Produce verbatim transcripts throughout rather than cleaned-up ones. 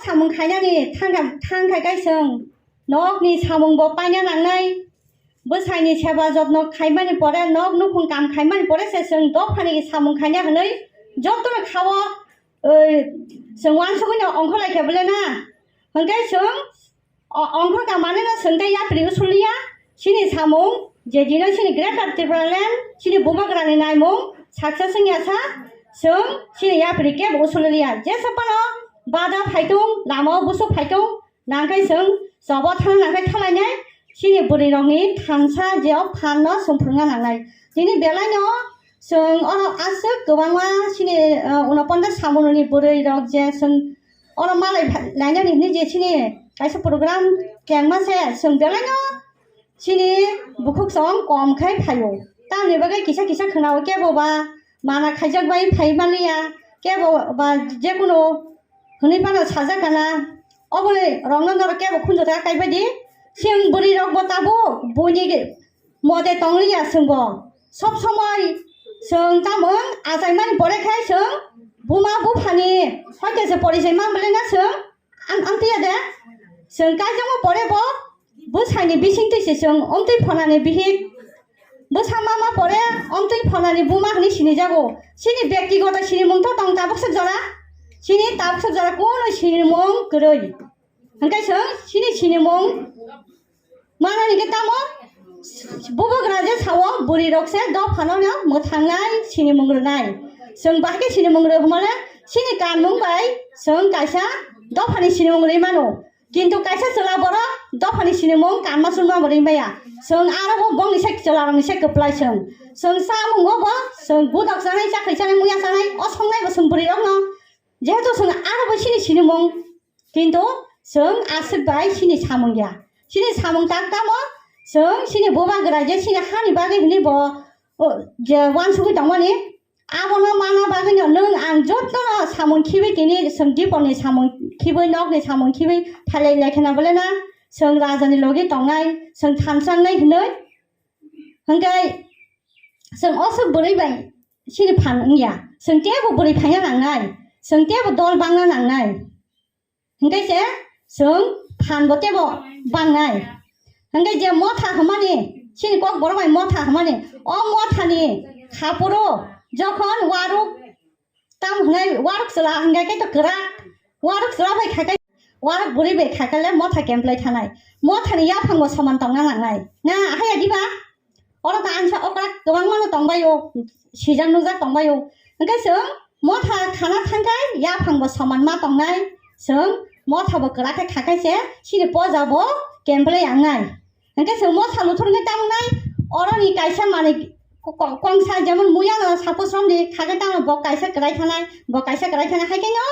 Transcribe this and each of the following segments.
Samung khainani thangkha, thangkha kai chwng nokni samung bo paina nangnai. Bwsaini seba jotno khaimani pore, nok nukhung kam khaimani pore se chwng dophani samung khaina hwnwi jotono khao, oi, chwng uansugwino ongkhorlaikha bwle na? Hwnkhe chwng o-, ongkhorkha manwino chwng tei yapri usuliya. Chini samung je dino chini Greater Tipraland, chini Bubagrani naimung success wngya sa, chwng chini yapri kebo usuliya. Jesa phano bada phaitung, lama o busuk phaitung, nangkhe chwng chobo thang nangkhe thalainai, chini bwrwirokni thansa je o phanno chwng phwrwngna nangnai. Tini belaino chwng oro aswk kwbangma chini, uh, unoponda samunoni bwrwirok je chwng oro malai pha-, lainani hwnwi je chini kaisa program kengma se chwng belaino chini bukhuk song kom khai phaio. Tamni bagwi kisa kisa khwnao kebo ba mana khaijak bai phai maliya, kebo ba jekunu hwnwi phano sajak kana. Oboni rokno norok kebo khunju ta kaibaidi. Chwng bwrwi rokbo tabuk buini mote tongliya chwngbo. Sob somoi chwng tamung achaimani pore khai chwng buma buphani hoite se porichai man bwlai na chwng am-, amtwiya de. Chwng kaijakma pore bo bwsani bisingtwi se chwng omtwi phonani bihik. Bwsa mama pore omtwi phonani buma hwnwi sinijago. Chini bektigoto sinimung to tong tabuksa jora. Chini tabuksa jora kuno sinimung kwrwi. Hwnkhe chwng chini sinimung manani khe tamo bubagra je sao bwrwi rok se dophano no mwthangnai sinimung rwnai. Chwng bahai khe sinimung rw hwnmale chini kanmung bai chwng kaisa dophani sinimung rwi mano. Kintu kaisa chwla borok dophani sinimung kanma chunma bo ring baiya. Chwng aro bo bongni se chwla rokni se kwplai chwng. Chwng chamungo bo chwng budok chanai, chakri chanai, muya chanai, o songnai bo chwng bwrwi rokno. Jehetu chwng aro bo chini sinimung, kintu chwng aswk bai chini samung ya. Chini samung tak tamo chwng chini bubagra je chini hani bagwi hwnwi bo, o, je uansugwi tongmani. Abono mana bagwino nwng ang jotono samung khibi tini chwng dipolni samung khibi, nokni samung khibi phailai lai khena bole na chwng rajani logi tongnai, chwng thansangnai hinwi. Hwnkhe chwng oswk bwrwi bai chini phan wngya, chwng teibo bwrwi phaina nangnai, chwng teibo dol bangna nangnai. Hwnkhe se chwng phan bo teibo bangnai. Hwnkhe je motha hwnmani, chini kok borok bai motha hwnmani, o mothani khapuro jokhon waruk tam hwnai, waruk chwla hwnkhe khe to kwrak, waruk chwla bai kha khe, waruk bwrwi bai kha khe le motha kemplai thanai. Mothani yaphang bo soman tongna nangnai. Na ahaya diba? Oro ta ansa okra kwbangma no tongbaio, sijak nukjak tongbaio. Hwnkhe chwng motha khana thangkhai yaphang bo soman ma tongnai, chwng motha bo kwrak khe khakhai se chini poja bo kemplai yangnai. Hwnkhe chwng motha luthor wngkhe tamungnai, oroni kaisa manwi ko-, ko-, kongsa jemon muya no suppose romdi khakhe tamo bo kaisa kwrai thanai, bo kaisa kwrai thanai hai khe no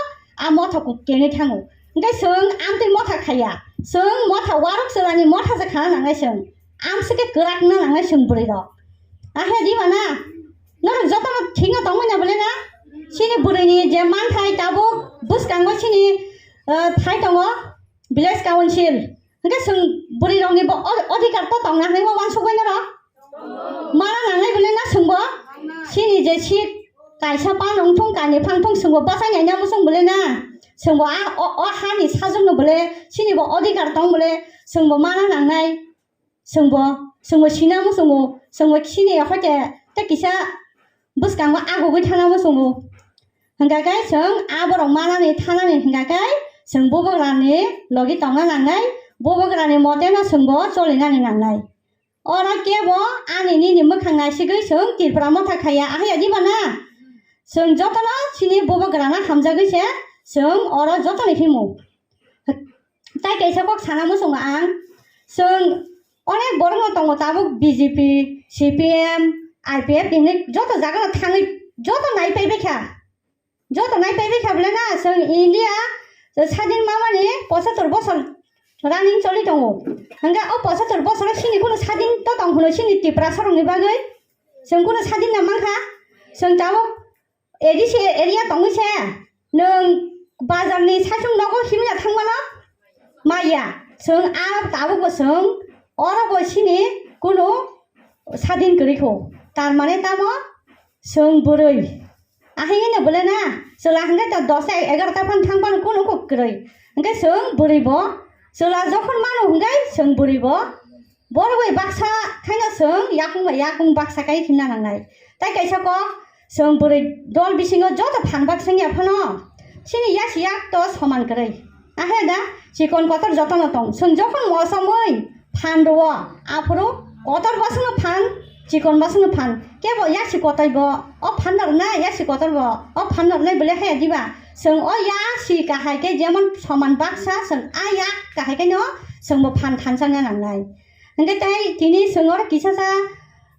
a motha kuk kenwi thango. Hwnkhe chwng amtwi motha khaiya, chwng motha waruk chwlani motha se khana nangnai chwng. Amswk khe kwrak wngna nangnai chwng bwrwi rok. Ahe di mana? Norok jotono thikno tongmani bole na? Chini bwrwini je manthai tabuk bwskango chini, eh, thai tongo, village council. Hwnkhe chwng bwrwi rokni bo od-, odhikar to tongna hinwi uansukbai norok? Mana nangnai bole na chwngbo? Chini je seat kaisa pan wngthung, kani phang thung, chwngbo bachai naina muchung bole na? Chwngbo a, o, o hani sajwkno bole chini bo odhikar tong bole, chwngbo mana nangnai. Chwngbo, chwngbo sina muchungo, chwngbo sini hoite tei kisa bwskango agugwi thana muchungo. Hwnkha khe chwng a borok manani thanani hwnkha khe chwng bubagrani logi tongna nangnai, bubagrani moteno chwngbo cholinani nangnai. Oro kebo ani nini mwkhang naisigwi chwng Tripura motha khaiya, ahaiya diba na? Chwng jotono chini bubagrano hamjagwi se chwng oro jotono himo. Tai kaisa kok sana muchungo ang, chwng onek borokno tongo tabuk B J P, C P M, I P F hinwi joto jagano thangwi joto naipai baikha. Joto naipai baikha bole na chwng India sadin mamani pochatur bosor running choli tongo. Hwnkhe o pochatur bosoro chini kunu sadin to tong hwno chini Tiprasa rokni bagwi? Chwng kunu sadin na mankha? Chwng tabuk A D C area tongwi se nwng bazarni saichung nogo himya thangmano maya. Chwng a tabukbo chwng orobo chini kunu sadin kwrwi kho. Tar mane tamo chwng bwrwi. Ahai hino bole na chwla hwnkhe ta dosta egarota phan thang phano kunu kok kwrwi. Hwnkhe chwng bwrwi bo chwla jokhon mano hwnkhe chwng bwrwi bo borok bai baksa khaino chwng yakung bai yakung baksa kai himna nangnai. Tai kaisa kok chwng bwrwi dol bisingo joto phan baksa wngya phano chini yasi yak to soman kwrwi. Ahe da chikon kotor jotono tong. Chwng jokhon mosamwi phan rwo, aphuru kotor basongno phan, chikon basongno phan. Kebo yasi kotor bo o phan rwnai, yasi kotor bo o phan rwnai bole haya diba? Chwng o yasi kahai khe jemon soman baksa chwng a yak kahai khe no chwng bo phan thansa wngna nangnai. Hwnkhe tai tini chwng oro kisa sa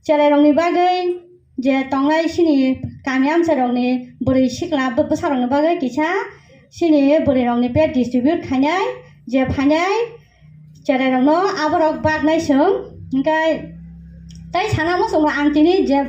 cherai rokni bagwi je tongnai chini kami amchai rokni bwrwi sikla bw-, bwsa rokni bagwi kisa chini bwrwi rokni pet distribute khainai je phainai cherai rokno aborok baknai chwng hwnkhe tai sana muchungo ang tini je